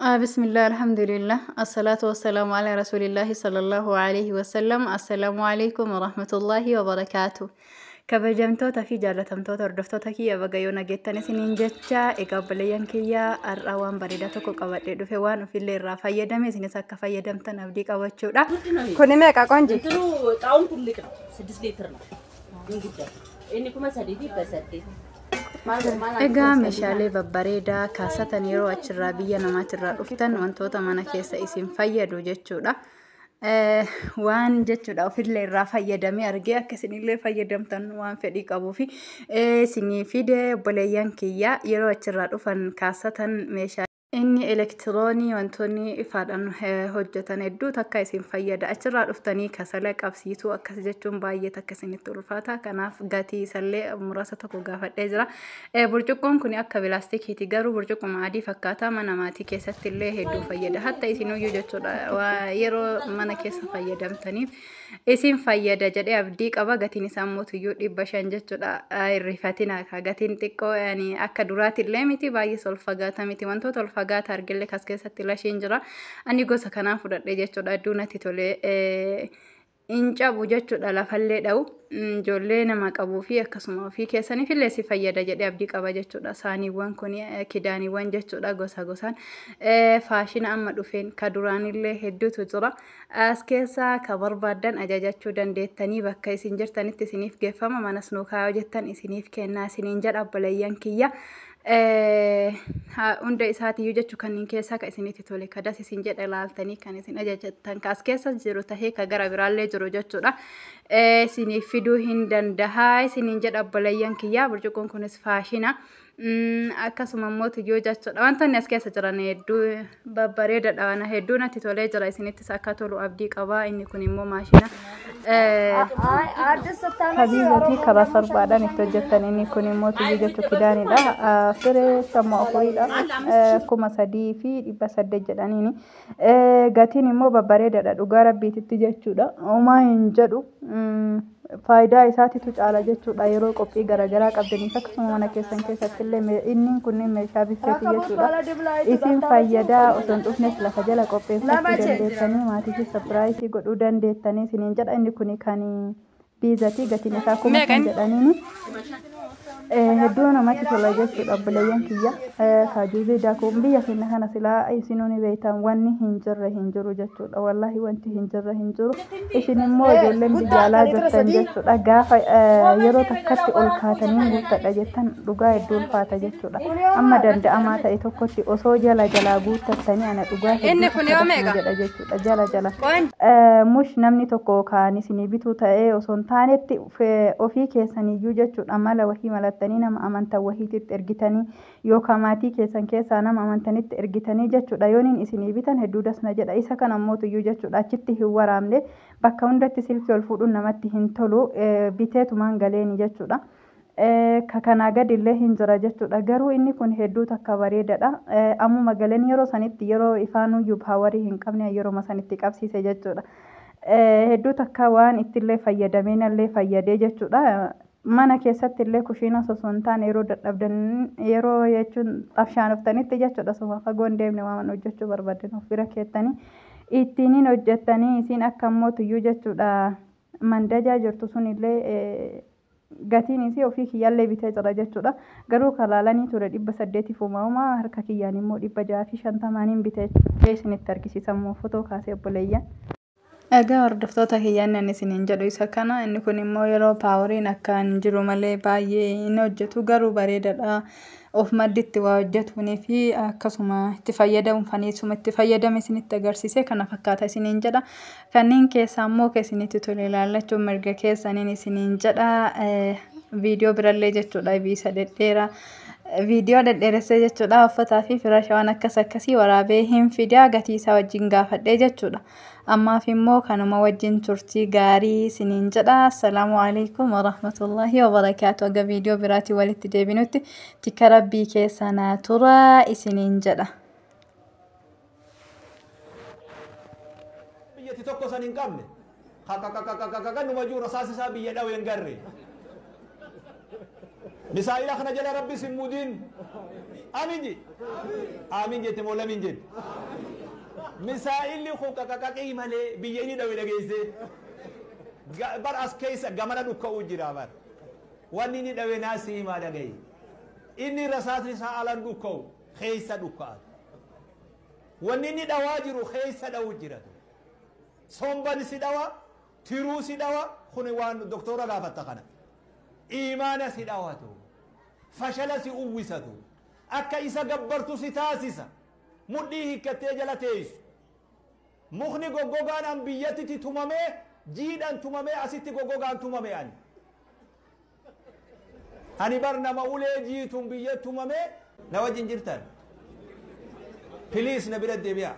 Bismillah, alhamdulillah, assalatu wassalamu ala rasulillahi sallallahu alaihi wasallam. Assalaamu alaikum warahmatullahi wabarakaatu. Kabajamtoota fi jaallatamtoota hordoftoota kiyya, baga nageettan isiniin jecha. Egaa obboleeyyan kiyya, har'a waan bareedaa tokko qabadhee dhufe, waan ofillee irraa fayyadame isinis akka fayyadamtan abdii qabachuudha. Kuni meeqa ቆንጂ? እንትኑ እቃውን ትልቅ ነው። 6 ሊትር ነው ግን ጉዳይ inni 3800. Egaa meeshaalee babbareedaa kaasatan yeroo achirraa biyya namaatirraa dhuftan, wantoota mana keessa isin fayyadu jechuudha. Waan jechuudha ofillee irraa fayyadamee argee akka isinillee fayyadamtan waan fedhii qabuu fi isinii fide. Obboleeyyan kiyya, yeroo achirraa dhufan kaasatan meeshaa inni elektiroonii wantoonni ifaadhaan hojjetan hedduu takka isin fayyada. Achirraa dhuftanii kasala qabsiisuu akkas jechuun baay'ee takka isinitti ulfaata. Kanaaf gatii isallee muraasa tokko gaafadhee jira. Burcuqqoon kun akka pilaastikiiti, garuu burcuqquma adii fakkaata, mana maatii keessatti illee hedduu fayyada. Hatta isinuyyuu jechuudha yeroo mana keessa fayyadamtaniif isin fayyada jedhee abdii qaba. Gatiin isaa mootuyyuu 500 jechuudha. Hirrifatina, gatiin xiqqoo akka duraati illee miti, baay'ee ol fagaata miti. Wantoota ol fagaata argillee kas keessatti lashiin jira. Ani gosa kanaan fudhadhe jechuudha. Hedduu natti tolee, hin cabu jechuudha, lafallee dha'u, ijoollee nama qabuu fi akkasuma ofii keessaniif illee si fayyada jedhee abdii qaba jechuudha. Saaniiwwan kun kidaaniiwwan jechuudha, gosa gosaan faashina amma dhufeen ka duraanillee hedduutu jira. As keessaa ka barbaaddan ajajachuu dandeettanii, bakka isin jirtanitti isiniif geeffama, manas nuu kaayoo jettan isiniif kennaa isiniin jedha obboleeyyan kiyya. Hunda isaatiiyyuu jechuu kanneen keessaa ka isinitti tole, kadas isin jedha ilaaltanii kan isin ajajattan ka as keessa jiru tahee ka gara biraallee jiru jechuudha. Isiniif fiduu hin dandahaa isiniin jedha obboleeyyan kiyya. Burcuqqoon kunis faashina. Akkasuma immoo tiyyoo jechuudha. Wantoonni as keessa jiran hedduu babbareedaadha. Waan hedduu natti tolee jira. Isinittis akka tolu abdii qaba. Inni kun immoo maashina. Habiibatii karaa salphaadhaan itti hojjetan. Inni kun immoo tiyyuu jechuu kidaanidha. Firee shamma afuriidha. 3800 jedhaniini. Gatiin immoo babbareedaadha dhugaa rabbiititti jechuudha. Homaa hin jedhu. Faayidaa isaatitu caala jechuudha, yeroo qophii garaagaraa qabdaniif akkasuma mana keessan keessatti illee inni kunneen meeshaa biffeeti jechuudha. Isin fayyadaa, osoo hin dhufnes lafa jala qopheeffachuu dandeessanii, maatiifis surprise godhuu dandeessanii isiniin jedha. Inni kun kan biizatii, gatiin isaa 5000 jedhaniini. Hedduu namatti tola jechuudha obboleeyyan kiyya. Kaajuuzii daakuu biyya keenya kana silaa isinuu ni beektan, wanni hin jirre hin jiru jechuudha. Wallaahi wanti hin jirre hin jiru. Isin immoo ijoolleen biyya alaa jirtan jechuudha. Gaafa yeroo takkatti ol kaatanii guuttadha jettan, dhugaa hedduu ulfaata jechuudha. Amma danda'amaa ta'e tokkotti osoo jala jalaa guuttattanii, ana dhugaa hedduu jedha jechuudha, jala jala. Mush namni tokko kaan isinii bituu ta'ee osoo hin taanetti, ofii keessaniyyuu jechuudha mala wahii malattanii nama amantan wahiititti ergitanii yookaan maatii keessan keessaa nama amantanitti ergitanii jechuudha. Yooniin isinii bitan hedduu dasna jedha. Isa kana mootuyyuu jechuudha achitti hin waraabne, bakka hundatti silkii ol fuudhuun namatti hin tolu, biteetumaan galeeni jechuudha. Ka kanaa gadi illee hin jira jechuudha. Garuu inni kun hedduu takka bareedaadha. Ammuma galeen yeroo sanitti, yeroo ifaanuyyuu power hin qabne, yeroo sanitti qabsiise jechuudha. Hedduu takka waan ittillee fayyadameenallee fayyadee jechuudha. Mana keessatti illee kushiina osoo hin taane, yeroo dadhabdan, yeroo jechuun xabshaanoftanitti jechuudha, suma fagoo hin deemne, waan hojjechuu barbaadan of bira keettanii ittiin hojjettanii isin akka mootuyyuu jechuudha. Mandajaa jirtu sunillee gatiin isii ofii kiyyaallee bitee jira jechuudha. Garuu kalaalanii ture 800 uumamaa, harka kiyyaan immoo 650n bitee isinitti argisiisa immoo fotoo kaasee obboleeyyan. Egaa hordoftoota kiyyaan, inni isiniin jedhu isa kana. Inni kun immoo yeroo poweriin akkaan jiru malee baay'ee hin hojjetu, garuu bareedaadha. Of madditti waa hojjetuunii fi akkasuma itti fayyadamuuf itti fayyadame isinitti agarsiise, kana fakkaata isiniin jedha. Kanneen keessaa immoo isinitti tole ilaallachuun mirga keessaniin isiniin jedha. Viidiyoo birallee jechuudha ibiisa dhedheeraa. Viidiyoo dhedheeressee jechuudha uffataa fi firaasha waan akkas akkasii waraabee hin fidaa, gatii isaa wajjin gaafadhee jechuudha. Ammaaf immoo kanuma wajjin turtii gaarii isiniin jedha. Assalaamu alaikum warahmatullahi wabarakaatu. Aga viidiyoo biraatii walitti deebinutti tika rabbii keessa naa tura isiniin jedha. Biyyatti tokko san hin qabne kakakakakaka numa jiru rasaasa isaa biyya dhawe hin garre. Misaa'ila kana jala Rabbi sin mudin. Amiin je. Amiin jette moo lamiin jette? Misaa'illi kun qaqaqaqii malee biyya inni dhawe dhageessee. Bar as keessa gamana dhukka'uu jira bar. Wanni inni dhawe naa si himaa dhagaye. Inni rasaasni isaa alan dhukka'u keessa dhukka'a. Wanni inni dhawaa jiru keessa dha'u jira. Somban si dhawa, tiruu si dhawa, kuni waan doktora gaafatta kana. Iimaana si dhawatu. Fashala si uwwisatu. Akka isa gabbartu si taasisa. Mudhii hiikkattee jala teessu. Mukni goggogaan an biyyatti tumamee jiidhan tumamee asitti goggogaan tumame ani. Ani bar nama ulee jiituun biyya tumamee na wajjin jirtan. Please, na bira deebi'a.